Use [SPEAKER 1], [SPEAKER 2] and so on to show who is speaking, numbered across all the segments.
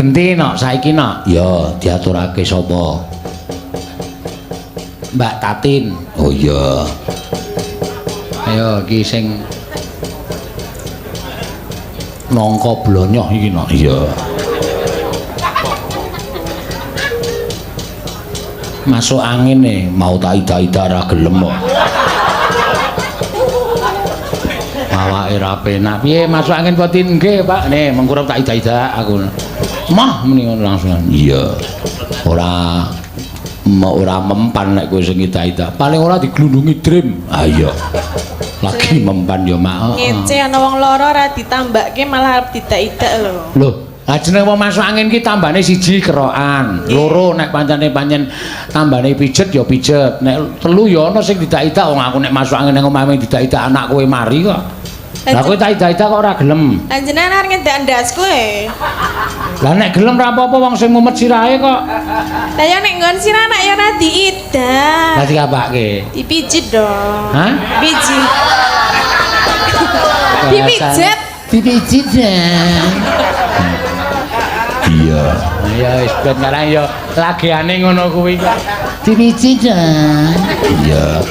[SPEAKER 1] Genti nok saiki nok. Ya, diaturake sapa? Mbak Tatin. Oh iya. Ayo iki sing nangka blonyoh iki nok. Iya. Masuk angin nih, mau tak ida-ida ra gelem kok. Awake ra penak. Piye masuk angin apa nggih, Pak? Nih, mengkurep tak ida-ida aku. Mah muni ngono langsung. Iya. Ora ora mempan nek kowe sing ida-ida. Paling ora diglundungi dream. Ah iya. Lagi mempan ya mak.
[SPEAKER 2] Ngece ana wong lara ora ditambake malah arep didak-idak lho.
[SPEAKER 1] Lho, lah jeneng wong masuk angin ki tambane siji kerokan, loro nek pancene pancen tambane pijet ya pijet, nek telu ya ana sing didak-idak wong aku nek masuk angin nang omahe didak-idak anak kowe mari kok. Lah kowe tak idak-idak kok ora gelem.
[SPEAKER 2] Lah jenengan arep ngendak ndasku e.
[SPEAKER 1] Lah nek gelem ra apa-apa wong sing mumet sirahe kok.
[SPEAKER 2] Lah ya nek nggon sirah nek ya ora diidak.
[SPEAKER 1] Lah dikapake?
[SPEAKER 2] Dipijit dong.
[SPEAKER 1] Hah?
[SPEAKER 2] Pijit. Dipijet.
[SPEAKER 1] Dipijit ya. Iya. Ya wis ben karang ya lagiane ngono kuwi kok. Dipijit ya. Iya.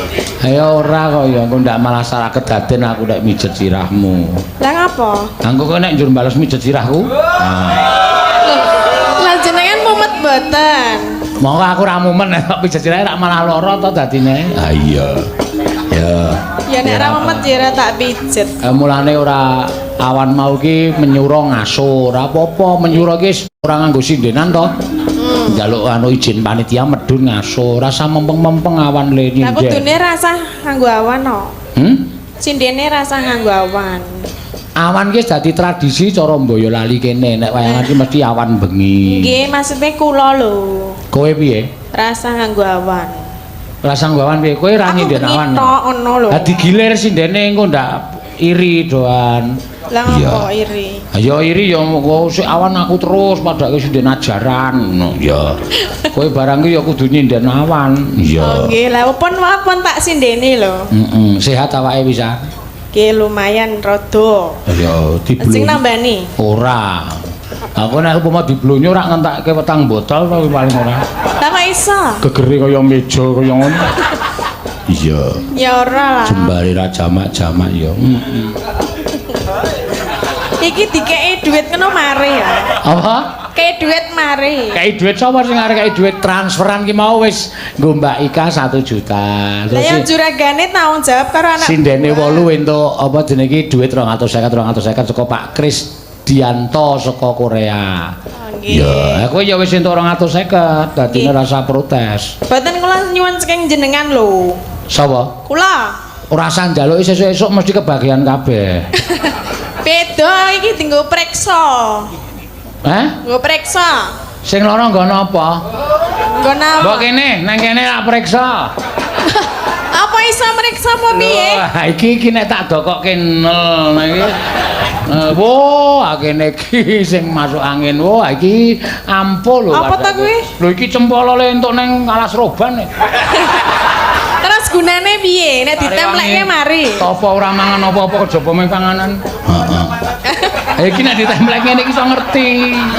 [SPEAKER 1] Ayo ora kok ya engko ndak malah salah kedaden aku nek mijet sirahmu.
[SPEAKER 2] Lah ngapa?
[SPEAKER 1] Engko kowe nek njur bales mijet sirahku. Nah.
[SPEAKER 2] Lah jenengan mumet mboten?
[SPEAKER 1] Monggo aku ora mumet nek pijet sirahe rak malah lara to dadine. Ha iya. Ya.
[SPEAKER 2] Ya nek ora mumet ya ora tak pijet.
[SPEAKER 1] Mulane ora awan mau ki menyura ngaso, ora apa-apa menyura ki ora nganggo sindenan to. Njaluk anu izin panitia medhun ngaso, rasa mempeng-mempeng awan le
[SPEAKER 2] Lah
[SPEAKER 1] nyinden.
[SPEAKER 2] kudune rasah nganggo awan no.
[SPEAKER 1] Hmm?
[SPEAKER 2] Sindene rasah nganggo awan.
[SPEAKER 1] Awan ki dadi tradisi cara Boyolali kene, nek wayangan ki mesti awan bengi.
[SPEAKER 2] Nggih, maksudnya kula lho.
[SPEAKER 1] Kowe piye?
[SPEAKER 2] Rasah nganggo awan.
[SPEAKER 1] Rasah nganggo awan piye? Kowe ra nyinden awan.
[SPEAKER 2] Aku ngono lho.
[SPEAKER 1] Lah digilir sindene engko ndak iri doan.
[SPEAKER 2] Lah ngopo iri?
[SPEAKER 1] Ya iri ya kok sik awan aku terus padake sinden ajaran ngono. Ya. Kowe barang ki ya kudu nyinden awan. Iya.
[SPEAKER 2] Oh nggih, lah pun pun tak sindene lho.
[SPEAKER 1] Heeh, sehat awake bisa.
[SPEAKER 2] Nggih lumayan rada.
[SPEAKER 1] Ya diblonyo.
[SPEAKER 2] Sing nambani?
[SPEAKER 1] Ora. Aku nek upama diblonyo ora ngentake petang botol to paling ora.
[SPEAKER 2] Lah kok iso?
[SPEAKER 1] Gegere kaya meja kaya ngono. Iya.
[SPEAKER 2] Ya ora lah.
[SPEAKER 1] Jembare ra jamak-jamak ya. Heeh.
[SPEAKER 2] Iki dikeki dhuwit ngono mari ya.
[SPEAKER 1] Apa?
[SPEAKER 2] Kei dhuwit mari.
[SPEAKER 1] Kei dhuwit sapa sing arep kei dhuwit transferan ki mau wis nggo Mbak Ika 1 juta.
[SPEAKER 2] Lah ya juragane tanggung jawab karo anak.
[SPEAKER 1] Sindene 8 entuk apa jenenge iki dhuwit 250 250 saka Pak Kris Dianto saka Korea.
[SPEAKER 2] Oh, nggih.
[SPEAKER 1] Ya, aku ya wis entuk 250, dadine rasa protes.
[SPEAKER 2] Mboten kula nyuwun saking jenengan lho.
[SPEAKER 1] Sapa?
[SPEAKER 2] Kula.
[SPEAKER 1] Ora usah njaluki sesuk-esuk mesti kebagian kabeh.
[SPEAKER 2] Beda iki dienggo preksa.
[SPEAKER 1] Hah?
[SPEAKER 2] Nggo preksa.
[SPEAKER 1] Sing lara nggo napa?
[SPEAKER 2] Nggo napa?
[SPEAKER 1] Mbok kene, nang kene tak preksa.
[SPEAKER 2] Apa iso mreksa apa piye?
[SPEAKER 1] Lho, iki iki nek tak dokokke nel nah iki. Wah, kene iki sing masuk angin. Wah, iki ampuh lho.
[SPEAKER 2] Apa ta kuwi?
[SPEAKER 1] Lho iki cempolo le entuk nang alas roban.
[SPEAKER 2] Terus gunane piye? Nek ditempleke mari.
[SPEAKER 1] Tapa ora mangan apa-apa kejaba mung panganan. Heeh. Iki nek ditemplek ngene iki iso ngerti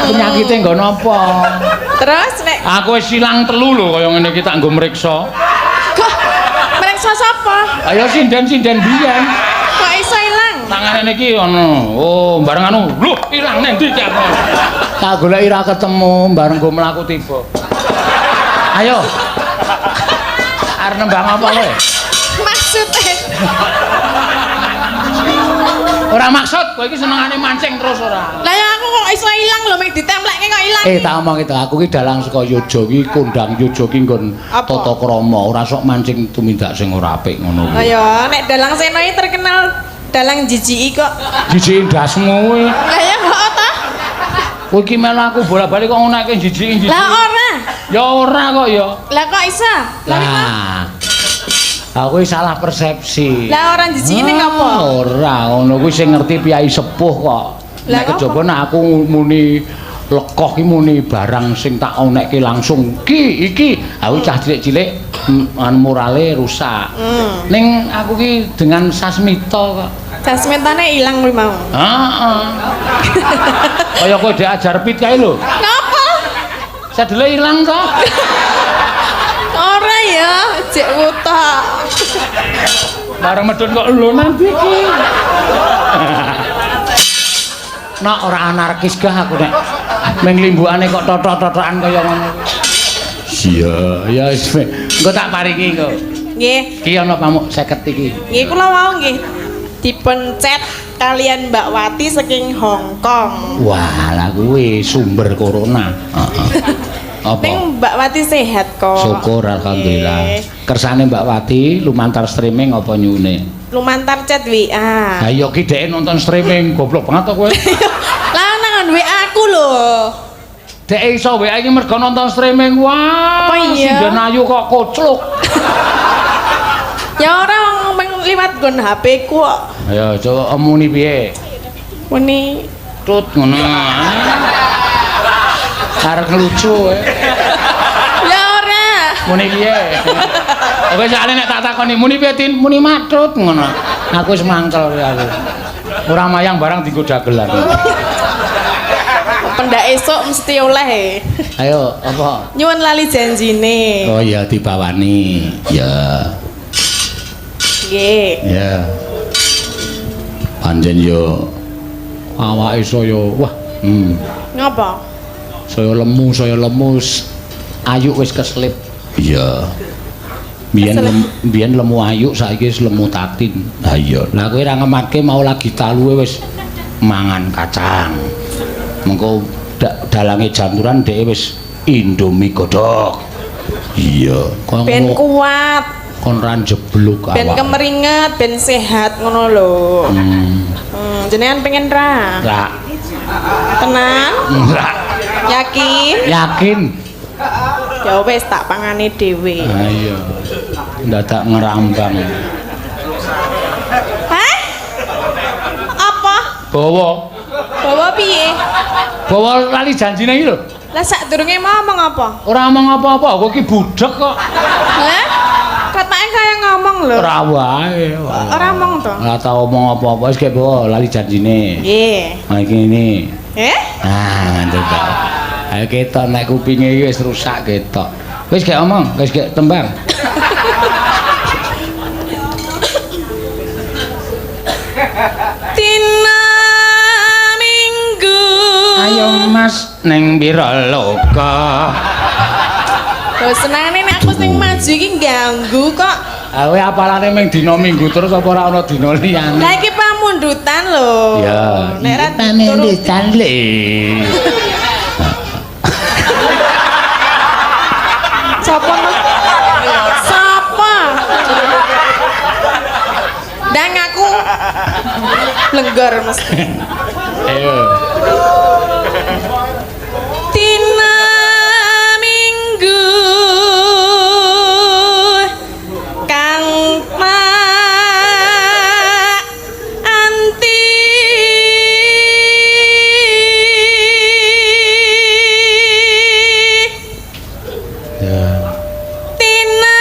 [SPEAKER 1] penyakite nggo napa.
[SPEAKER 2] Terus nek
[SPEAKER 1] aku wis ilang telu lho kaya ngene iki tak nggo mriksa.
[SPEAKER 2] Kok mriksa sapa?
[SPEAKER 1] Ayo sinden-sinden biyen.
[SPEAKER 2] Kok iso ilang?
[SPEAKER 1] Tangane iki ana. Oh, bareng anu. Lho, ilang nang ndi iki aku? Tak goleki ra ketemu, bareng nggo mlaku tiba. Ayo. Arep nembang apa kowe?
[SPEAKER 2] Maksude.
[SPEAKER 1] Ora maksud, kowe iki senengane mancing terus ora.
[SPEAKER 2] Lah ya aku kok iso ilang lho, mek ditempleke kok ilang.
[SPEAKER 1] Tak omong itu, aku ki dalang saka Yojo ki kondang Yojo ki nggon tata krama, ora sok mancing tumindak sing ora apik ngono kuwi.
[SPEAKER 2] Lah ya nek dalang Seno iki terkenal dalang jijiki kok.
[SPEAKER 1] Jijiki ndasmu kuwi.
[SPEAKER 2] Lah ya kok ta?
[SPEAKER 1] Kowe iki melu aku bola-bali kok ngono jijiki.
[SPEAKER 2] Lah ora.
[SPEAKER 1] Ya ora kok ya.
[SPEAKER 2] Lah kok iso?
[SPEAKER 1] Lah. Aku salah persepsi.
[SPEAKER 2] Lah ora jijiki ning apa?
[SPEAKER 1] Ora, ngono kuwi sing ngerti piyai sepuh kok. Nek kejaba nek aku muni lekoh ki muni barang sing tak onekke langsung ki iki, aku cah cilik-cilik morale rusak. Ning aku ki dengan sasmita kok.
[SPEAKER 2] Jasmetane ilang kuwi mau.
[SPEAKER 1] Heeh. Kaya kowe diajar pit kae lho.
[SPEAKER 2] Ngapa?
[SPEAKER 1] Sadele ilang to.
[SPEAKER 2] Ora ya, jek wuta.
[SPEAKER 1] Bareng medhun kok lho nanti iki. Nak ora anarkis gah aku nek ming limbukane kok totok-totokan kaya ngono. Iya, ya wis. Engko tak paringi engko.
[SPEAKER 2] Nggih.
[SPEAKER 1] Iki ana pamuk 50 iki.
[SPEAKER 2] Nggih kula wau nggih dipencet kalian Mbak Wati saking Hong Kong.
[SPEAKER 1] Wah, lah kuwi sumber corona. Heeh. Apa?
[SPEAKER 2] Ning Mbak Wati sehat kok.
[SPEAKER 1] Syukur alhamdulillah. Kersane Mbak Wati lumantar streaming apa nyune?
[SPEAKER 2] Lumantar chat WA.
[SPEAKER 1] Ha iya ki dhek nonton streaming goblok banget to kowe.
[SPEAKER 2] Lah nang WA aku lho.
[SPEAKER 1] Dhek iso WA iki mergo nonton streaming. Wah,
[SPEAKER 2] Apa iya?
[SPEAKER 1] sinden ayu kok kocluk.
[SPEAKER 2] Ya ora wong meng liwat nggon HP ku kok.
[SPEAKER 1] Ayo coba emuni piye?
[SPEAKER 2] Muni
[SPEAKER 1] Tut ngono. Arep ngelucu kowe.
[SPEAKER 2] ya ora.
[SPEAKER 1] Muni piye? Oke, soalnya nek tak takoni muni piye Tin? Muni matrut ngono. Aku wis mangkel ya aku. Ora mayang barang dienggo dagelan.
[SPEAKER 2] Pendak esuk mesti oleh.
[SPEAKER 1] Ayo, apa?
[SPEAKER 2] Nyuwun lali janjine.
[SPEAKER 1] Oh iya dibawani. Ya.
[SPEAKER 2] Nggih.
[SPEAKER 1] Ya. Pancen yo awake saya wah,
[SPEAKER 2] Ngapa?
[SPEAKER 1] Saya lemu, ayu wis keselip. Iya. Biyen lemu ayu saiki wis lemu Tatin. Ha iya. Lah kowe ora ngematke mau lagi taluwe wis mangan kacang. Mengko dalange janturan dheke wis Indomie godhog. Iya. Kon
[SPEAKER 2] Ben kuat,
[SPEAKER 1] kon ra njebluk awak.
[SPEAKER 2] ben kemeringet, ben sehat ngono lho. Jenengan pengen ra?
[SPEAKER 1] Ra.
[SPEAKER 2] Tenan?
[SPEAKER 1] Ra.
[SPEAKER 2] Yakin?
[SPEAKER 1] Yakin.
[SPEAKER 2] Ya wis tak pangane dhewe.
[SPEAKER 1] Ha iya. Ndadak ngerambang.
[SPEAKER 2] Hah? Apa?
[SPEAKER 1] Bawa.
[SPEAKER 2] Bawa piye?
[SPEAKER 1] Bawa lali janjine iki lho.
[SPEAKER 2] Lah sadurunge ngomong apa?
[SPEAKER 1] Ora omong apa-apa, kowe iki budhek kok.
[SPEAKER 2] Hah? Katanya kaya ngomong lho.
[SPEAKER 1] Ora wae.
[SPEAKER 2] Ora omong to?
[SPEAKER 1] Ora tau omong apa-apa, wis kek bawa lali janjine.
[SPEAKER 2] Nggih.
[SPEAKER 1] Nah iki ngene.
[SPEAKER 2] Eh?
[SPEAKER 1] Ah, ngandel ta. Ayo ketok nek kupinge iki wis rusak ketok. Wis gek omong, wis gek tembang.
[SPEAKER 2] Dina Minggu.
[SPEAKER 1] Ayo Mas ning Wiraloka.
[SPEAKER 2] Lho senengane nek aku sing maju iki ganggu kok.
[SPEAKER 1] Ah kowe apalane ming dina Minggu terus apa ora ana dina liyane?
[SPEAKER 2] Lah iki pamundutan lho.
[SPEAKER 1] Ya.
[SPEAKER 2] Nek ra
[SPEAKER 1] Pamundutan le.
[SPEAKER 2] Sapa Mas? Sapa? Ndang aku lenggor mesti.
[SPEAKER 1] Ayo.
[SPEAKER 2] Dina Minggu kang tak anti
[SPEAKER 1] Ya.
[SPEAKER 2] Tinamune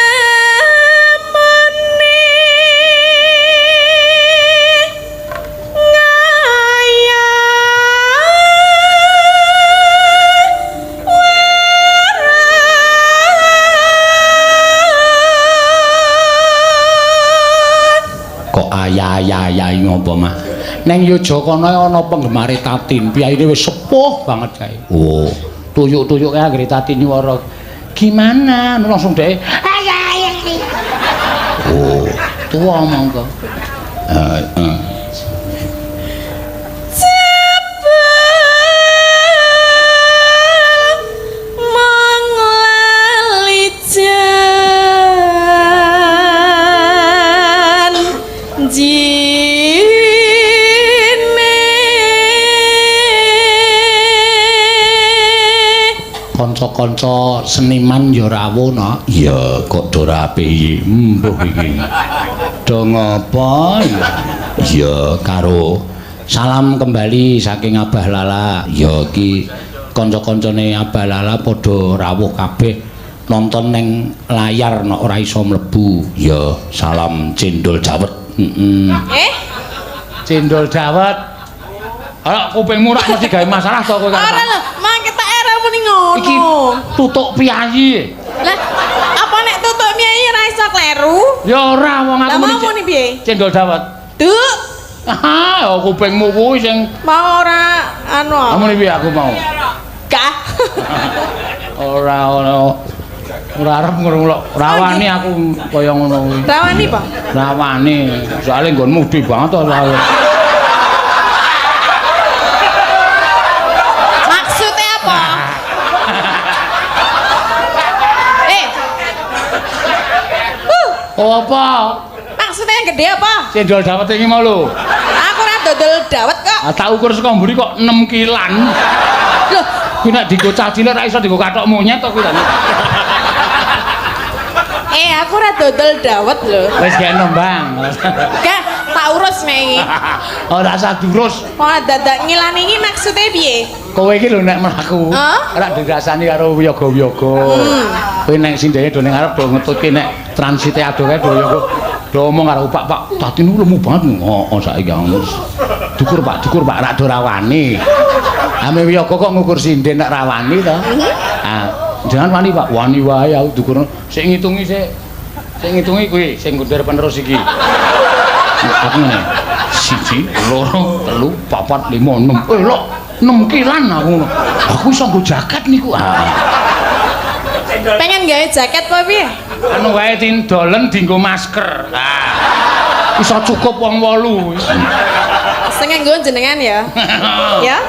[SPEAKER 2] ngaya
[SPEAKER 1] Kok ayah-ayah ngopo mah? Neng Yogyakarta ana penggemare Tatin, piyayine wis sepuh banget kae. Oh, tuyuk-tuyuk kae anggere Tatin nyuwara. Gimana? Langsung dhek ayah ayah. Oh, tuwa mongko. Heeh.
[SPEAKER 2] Jebul mung lali janjine.
[SPEAKER 1] Kanca-kanca seniman ya rawuh no. Iya, kok do rapi mbuh iki. Do ngopo ya? Iya, karo salam kembali saking Abah Lala. Ya iki kanca-kancane Abah Lala padha rawuh kabeh nonton neng layar nek ora iso mlebu. Ya, salam cendol jawet. Heeh.
[SPEAKER 2] Eh?
[SPEAKER 1] Cendol dawet. Ora kupingmu rak mesti gawe masalah to kowe.
[SPEAKER 2] Ora lho, mang ketok era muni ngono.
[SPEAKER 1] Iki tutuk piyayi.
[SPEAKER 2] Lah, apa nek tutuk piyayi ora iso kleru?
[SPEAKER 1] Ya ora wong aku
[SPEAKER 2] muni piye?
[SPEAKER 1] Cendol dawet.
[SPEAKER 2] Duk.
[SPEAKER 1] Ah, kupingmu kuwi sing
[SPEAKER 2] mau ora anu.
[SPEAKER 1] Muni piye aku mau?
[SPEAKER 2] Gak.
[SPEAKER 1] Ora ono. Ora arep ngrungok. Rawani aku kaya ngono kuwi.
[SPEAKER 2] Rawani, Pak?
[SPEAKER 1] Rawani. Soale nggonmu gedhe banget to soale.
[SPEAKER 2] Maksudnya apa?
[SPEAKER 1] Oh, apa?
[SPEAKER 2] Maksudnya yang gede apa?
[SPEAKER 1] Cendol dawet iki mau lho.
[SPEAKER 2] Aku ora dodol dawet kok.
[SPEAKER 1] Ah, tak ukur saka mburi kok 6 kilan.
[SPEAKER 2] Loh,
[SPEAKER 1] kuwi nek dienggo cah cilik ora iso dienggo kathok monyet to kuwi ta.
[SPEAKER 2] Aku ora dodol dawet lho.
[SPEAKER 1] Wis gak nembang.
[SPEAKER 2] Gak, tak urus nek iki.
[SPEAKER 1] Ora usah diurus.
[SPEAKER 2] Ora dadak ngilani iki maksude piye?
[SPEAKER 1] Kowe iki lho nek mlaku, ora dirasani karo wiyaga-wiyaga. Kowe nek sindene do ning arep do ngetutke nek transite adoh kae do wiyaga. Do omong karo Pak, Pak, tadi niku lemu banget. Heeh, saiki wis. Dukur Pak, rak do rawani. Ame wiyaga kok ngukur sinden nek rawani to. Ah, jangan wani Pak, wani wae aku dukur. Sing ngitungi sik. Sing ngitungi kuwi sing ngundher penerus iki. Aku ngene. 1, 2, 3, 4, 5, 6. Eh lho, 6 kilan aku ngono. Aku iso nggo jaket niku. Ah.
[SPEAKER 2] Pengen gawe jaket apa piye?
[SPEAKER 1] Anu wae tindolen dienggo masker. Ah. Iso cukup wong 8.
[SPEAKER 2] Sing nganggo jenengan ya. Ya?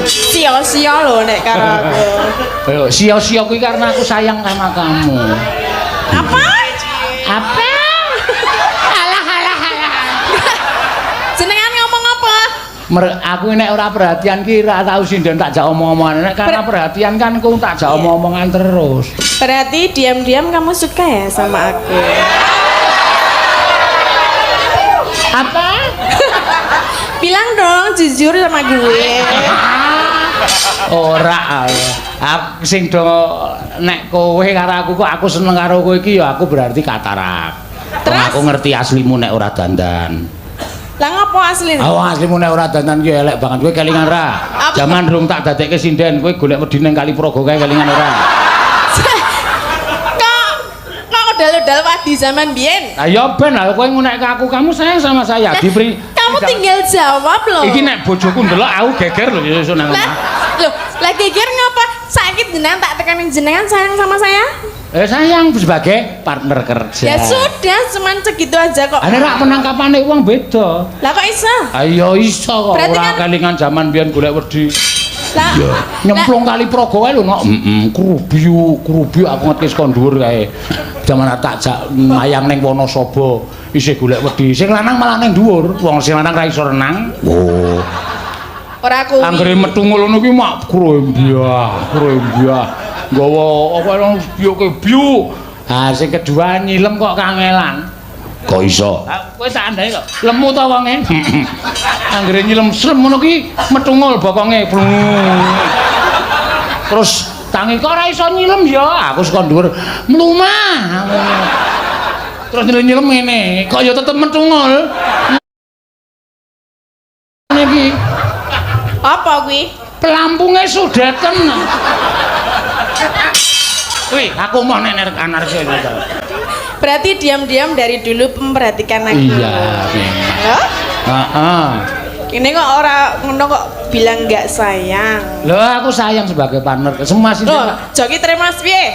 [SPEAKER 2] Sia-sia lho nek karo aku.
[SPEAKER 1] Ayo, sia-sia kuwi karena aku sayang sama kamu.
[SPEAKER 2] Apa?
[SPEAKER 1] Apa? Alah alah alah.
[SPEAKER 2] Jenengan ngomong apa?
[SPEAKER 1] Aku nek ora perhatian ki ora tau sinden tak jak omong-omongan. Nek karena perhatian kan ku tak jak omong-omongan terus.
[SPEAKER 2] Berarti diam-diam kamu suka ya sama aku?
[SPEAKER 1] Apa?
[SPEAKER 2] Bilang dong jujur sama gue.
[SPEAKER 1] Ora, aku sing do nek kowe karo aku kok aku seneng karo kowe iki ya aku berarti katarak.
[SPEAKER 2] Terus?
[SPEAKER 1] Aku ngerti aslimu nek ora dandan.
[SPEAKER 2] Lah ngopo asline?
[SPEAKER 1] Oh, aslimu nek ora dandan ki elek banget. Kowe kelingan ra? Jaman rung tak dadekke sinden, kowe golek wedi ning Kali Progo kae kelingan ora?
[SPEAKER 2] Kok udal-udal wadi zaman biyen?
[SPEAKER 1] Lah ya ben lah kowe ngunekke aku, kamu sayang sama saya. Diberi
[SPEAKER 2] kamu tinggal jawab loh.
[SPEAKER 1] Iki nek bojoku ndelok aku geger lho ya iso nang omah.
[SPEAKER 2] Lho, lah geger ngapa? Saiki jenengan tak tekanin jenengan sayang sama saya?
[SPEAKER 1] Sayang sebagai partner kerja.
[SPEAKER 2] Ya sudah, cuman segitu aja kok.
[SPEAKER 1] Ane rak penangkapane wong beda.
[SPEAKER 2] Lah kok iso?
[SPEAKER 1] Ayo iso kok.
[SPEAKER 2] Berarti
[SPEAKER 1] ora
[SPEAKER 2] kan...
[SPEAKER 1] kelingan zaman biyen golek wedi.
[SPEAKER 2] Lah
[SPEAKER 1] nyemplung Kali Progo kae lho nok. Heeh, krubiu aku ngetke saka dhuwur kae. Jaman tak jak mayang ning Wonosobo isih golek wedi. Sing lanang malah ning dhuwur. Wong sing lanang ra iso renang. Oh.
[SPEAKER 2] Ora kuwi.
[SPEAKER 1] Anggere metu ngono kuwi mak krembyah, krembyah. Nggawa apa nang biuke biu. Ah sing kedua nyilem kok kangelan. Kok iso? Kowe tak andai kok. Lemu ta wonge? Anggere nyilem slem ngono ki metungul bokonge. Terus tangi kok ora iso nyilem ya. Aku saka dhuwur mlumah. Terus nyilem ngene, kok ya tetep metungul. Ngene iki.
[SPEAKER 2] Apa kuwi?
[SPEAKER 1] Pelampunge sudeten. Wih, aku mau nek anarki.
[SPEAKER 2] Berarti diam-diam dari dulu memperhatikan aku.
[SPEAKER 1] Iya, memang. Heeh.
[SPEAKER 2] Ini kok ora ngono kok bilang nggak sayang.
[SPEAKER 1] Loh, aku sayang sebagai partner. Semua sih.
[SPEAKER 2] Loh, joki terima piye?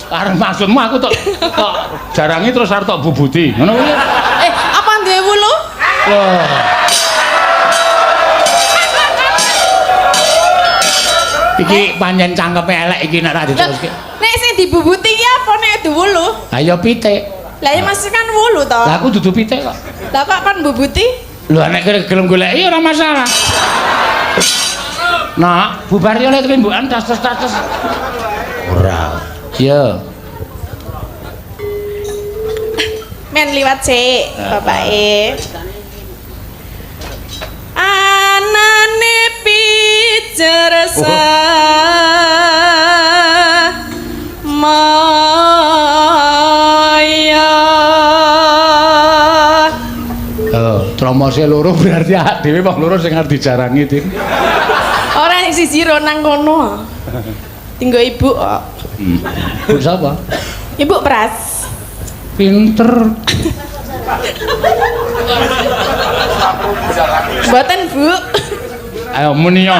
[SPEAKER 1] Karena maksudmu aku tok tok jarangi terus arep tok bubuti. Ngono kuwi.
[SPEAKER 2] Apa duwe wulu?
[SPEAKER 1] Loh. Iki pancen cangkeme elek iki nek ra diteruske.
[SPEAKER 2] Nek sing dibubuti iki apa nek duwe wulu?
[SPEAKER 1] Lah ya pitik.
[SPEAKER 2] Lah ya maksud kan wulu to.
[SPEAKER 1] Lah aku dudu pitik kok.
[SPEAKER 2] Lah kok kon bubuti?
[SPEAKER 1] Lho nek gelem goleki ora masalah. Nah, bubar yo lek rimbukan tas-tas. Ora. Iya.
[SPEAKER 2] Men liwat sik bapake. Anane pijer maya.
[SPEAKER 1] Bromose loro berarti awak dhewe wong loro sing arep dijarangi, Tin.
[SPEAKER 2] Ora sing siji ro nang kono. Tinggo ibu kok.
[SPEAKER 1] Bu sapa?
[SPEAKER 2] Ibu Pras.
[SPEAKER 1] Pinter.
[SPEAKER 2] Mboten, Bu.
[SPEAKER 1] Ayo munio.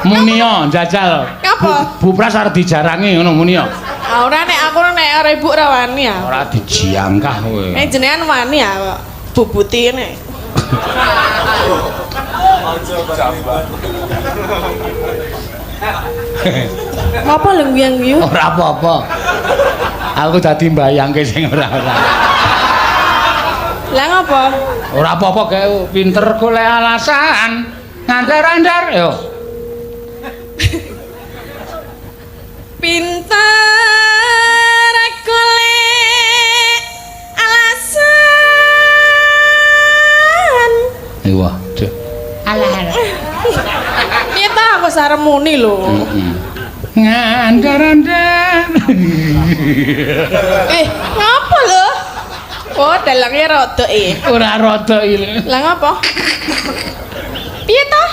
[SPEAKER 1] Munio jajal.
[SPEAKER 2] Ngapa?
[SPEAKER 1] Bu Pras arep dijarangi ngono munio.
[SPEAKER 2] Ah, ora nek aku nek ora ibu ora wani ya.
[SPEAKER 1] Ora dijangkah kowe.
[SPEAKER 2] Nek jenengan wani ya kok. Bubuti nek. Ngapa lho guyu-guyu?
[SPEAKER 1] Ora apa-apa. Aku dadi mbayangke sing ora-ora.
[SPEAKER 2] Lah ngapa?
[SPEAKER 1] Ora apa-apa gawe pinter golek alasan. Ngandar-andar yo.
[SPEAKER 2] Pinter golek alasan.
[SPEAKER 1] Wah, duh. Alah alah.
[SPEAKER 2] Piye ta aku sarem muni lho.
[SPEAKER 1] Ngandar-andar.
[SPEAKER 2] Ngapa lho? Oh, dalangnya rada e.
[SPEAKER 1] Ora rada iki.
[SPEAKER 2] Lah ngapa? Piye ta?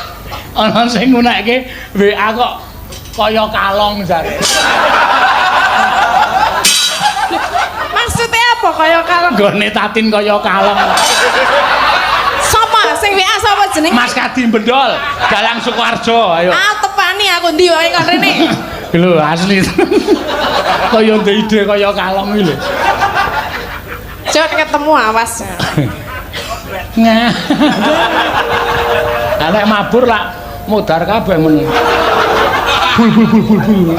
[SPEAKER 1] Ana sing ngunekke WA kok kaya kalong jare.
[SPEAKER 2] Maksudnya apa kaya kalong?
[SPEAKER 1] Nggone Tatin kaya kalong.
[SPEAKER 2] Sapa sing WA sapa jeneng?
[SPEAKER 1] Mas Kadi Bendol, Dalang Sukoharjo, ayo.
[SPEAKER 2] Ah, tepani aku ndi wae kon rene.
[SPEAKER 1] Lho asli. Kaya ndek ide kaya kalong iki lho.
[SPEAKER 2] Cok ketemu awas.
[SPEAKER 1] Nah. Nek mabur lak mudar kabeh men. Bul bul bul bul bul.